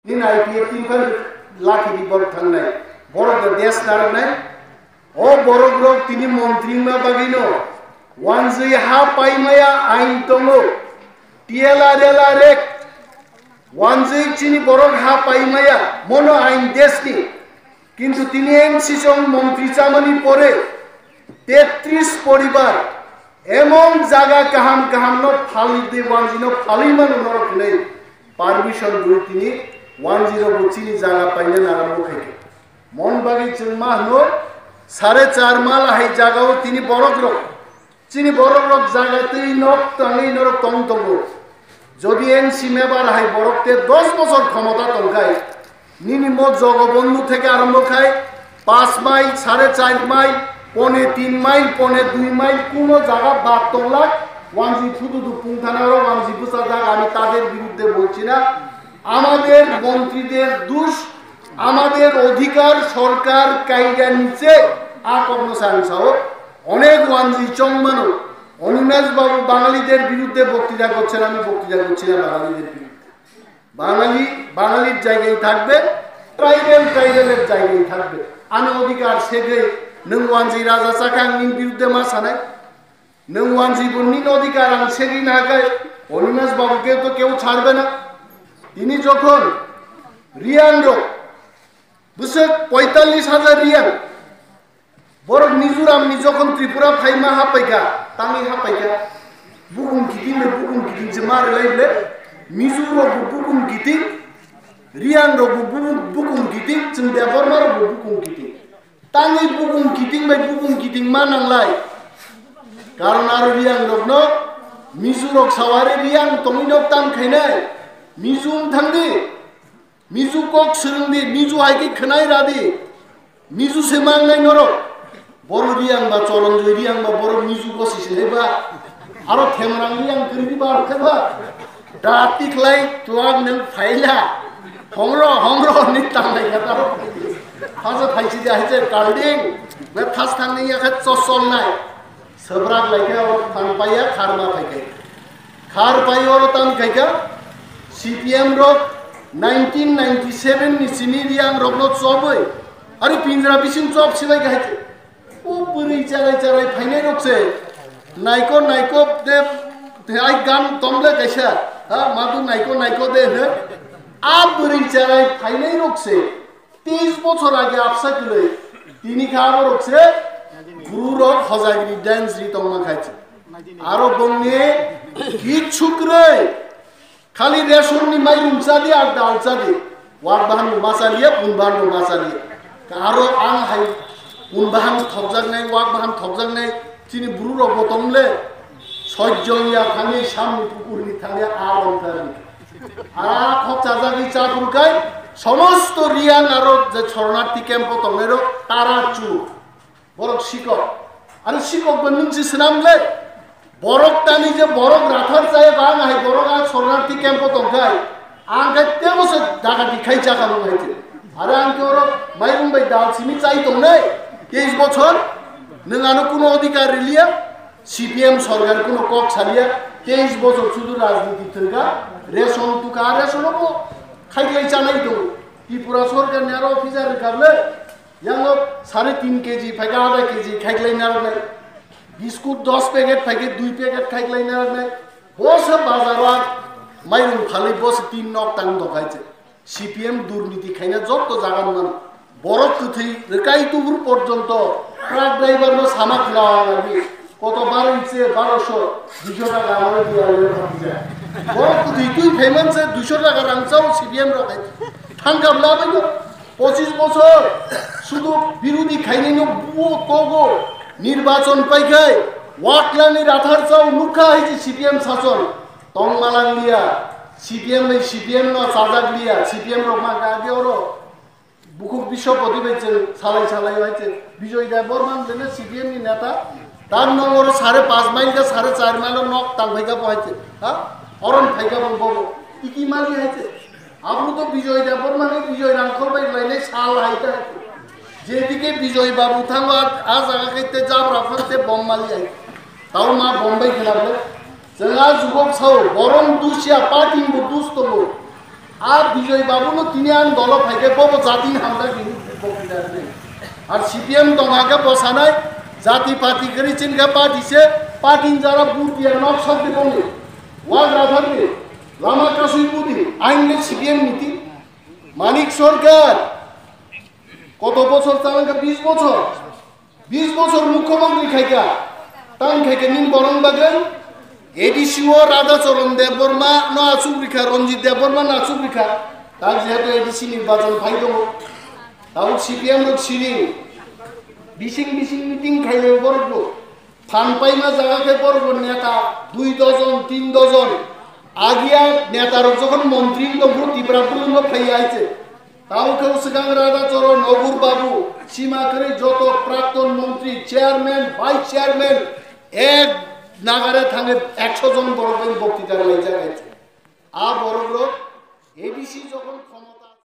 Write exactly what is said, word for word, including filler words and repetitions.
Tini I P F T ni phan lakhi di borok thangnai. Borok da desh narwknai. O borok rok tini montri wngma bagwino wanjwi ha paimaya ain tongo. T L R L R Act. Wanjwi chini borok ha paimaya mono ain deshni. Kintu tini N C song montri chamani pore tetris poribar emon jaga kaham kaham no phalwi de wanjwi no phalwi mano norok hinwi permission rwi tini wanjwi rok bo chini jaga paina narambo khaikha. Mon bagwi chwng ma hwno sare char mal hai jagao tini borok rok, chini borok rok jaga twi nok tangwi norok tong tongo. Jodi N C member hai borok te dos bosor khomota tongkhai, nini mo jogobondhu theke arombo khai, pas mail, sare char mail, pone tin mail, pone dui mail, kuno jaga bad tonglak, wanji phududu pungthana oro wanji bwchajak, ami tader birudde bolchi na. Amader montrider dush, amader odhikar sorkar kaida niche, a kokno sa ang sao, onek wanji chongmano, Animesh babu Bangaliter birudde boktita korchen, ami boktita korchi na Bangaliter birudde. বাঙালি বাঙালির জায়গায় থাকবে, ট্রাইবেল ট্রাইবেলের জায়গায় থাকবে। আমি অধিকার সেগে, নং ওয়ানজি রাজা চাকা আং নিন বিরুদ্ধে মা সানাই, নং ওয়ানজি বন্নিন অধিকার আং সেগি না গায়, অনিমেষ বাবুকে তো কেউ ছাড়বে না। তিনি যখন রিয়াং রক, বুঝছে, পঁয়তাল্লিশ হাজার Reang, Borok Mizoram ni jokhon Tripura phaima hapaikha, tangwi hapaikha. Bukung kiting bai bukung kiting se ma rwlai ble. Mizo rok bo bukung kiting, Riang rok bo bukung, bukung kiting, chwng Debbarma rok bo bukung kiting. Tangwi bukung kiting bai bukung kiting ma nanglai. Karon aro Riang rok no Mizo rok sawari Riang tongwi nok tam khainai. Mizo wng thangdi. Mizu kok swrwng di, Mizu hai khe khwnai ra di. Mizu se mangnai norok. Boro Riang ba Choronjoi Riang ba boro Mizu gosi se ba. Aro Themrang Riang kwrwi ba khe ba. Da tikhlai tuak nang phaila. Hongro hongro ni tanglai kha taro. Haja phaisi di hai je kalding. Be thas thang ni ya kha chosol nai. Sabrak lai khe oro than paiya, khar ma phai khe. Khar pai oro tang khai kha, C P M rok nineteen ninety seven ni simi Riang rokno chobwi, ari pinjra bising chob silai kha hai khe. O bwrwi charai charai phainai rok se, naiko naiko de, de ai gan tong le kaisa, ha, madu naiko naiko de hwno. A bwrwi charai phainai rok se, Teis bochor age absa kwlwi tini kha aborok se guru rok hojagiri dance ri tongma khai se. Aro bongni kichu kwrwi khali ration ni mairum chadi ar dal chadi. Wak bahan bo ma chaliya, pun bahan bo ma chaliya. Aro ang hai pun bahan thokjaknai, wak bahan thokjaknai chini buru rok bo tong le. Sojjong ya thangwi samni pukur ni thangwi a long thangwi. Ara khok chajagwi cha phuru kai somosto Riang aro je shornarthi camp o tongnai rok tara chu. Borok sikok. Aro sikok bo nung si swnam le. Borok tani je borok rathar chaya ba ang hai borok a shornarthi camp o tong kai. Ang khe tebo se daga di khai cha kha mung hai khe. Are ang khe oro mairum bai dal simi chai tongnai. Teis bochor nung ano kuno odhikar riliya. C P M sorkar kuno kok saliya, teis bochor sudu rajniti thwngkha, ration tukha, ration bo khaiklai chanai tongo. Tripura sorkar ni aro officer rwkha le, yango sare tin K G phaikha, adha K G khaiklai narwknai. Biskut dos packet phaikhe dui packet khaiklai narwknai. Bo se bazar o mairum phalwi bo se tin nok tang dokhai se. C P M durniti khaina jotto jaga man. Borok kwthwi rwkai tubur porjonto truck driver no sama khwna nagwi koto baro inse baroso duiso taka amaro diya le phatija. Borok kwthwi twi phaiman se duiso taka rang chao C P M rok hai. Thangkam na bai no pochis bochor sudu birodi khainai no buo togo nirbachon paikhai waklani rathar chao nukha hai je C P M sason. Tong malang liya, C P M bai C P M no chajak liya, C P M rok ma kha age oro. Bukhuk Biswapati bai chwng salai salai bai chwng Bijoy Debbarma bene C P M ni neta. Tar nong oro sare pas mail kha sare char mail o nok tang phai kha bo hai chwng. Ha? Oron phai kha bo bo. Iki mali hai chwng. Abru to Bijoy Debbarma hai Bijoy Rangkhol bai lainai sal hai ta hai chwng. Jedike Bijoy Babu thango a, a jaga khe te jabra phang te bom mali hai. Tao ma Bombay khna bole. Chwng a jugok sao, borom dusia, party bo dus tongo. A Bijoy Babu no tini ang dolo phaikhe bobo jati ni hamjak bini bokti da rwdi. Ar C P M tong hakhe bo sanai jati party kwrwi chini khe party se, party ni jara vote ya nok sok di bongni. Wal rathar di. Lama kasui budi. Ain le C P M niti. Manik Sarkar. Koto bochor chalangkha, bis bochor. Bis bochor mukhyamantri khaikha. Tang khaikha nini borok bagwi A D C o Radha Charan Debbarma no achuk rikha, Ranjit Debbarma no achuk rikha. Tang jehetu A D C nirbachon phai tongo. Tabuk C P M rok sini bising bising meeting khailai borok bo. Phan paima jaga khe borok bo neta dui dojon, tin dojon. Agiya neta rok jokhon montri wng tongphuru Tripura bwrwino phaiya hai se. Tamo khe swkang Radha Charan, Nogur Babu, sima kwrwi joto prakton montri, chairman, vice chairman, ek nagare thangwi ekso jon borok bai bokti da laijak hai se. A borok rok A D C jokhon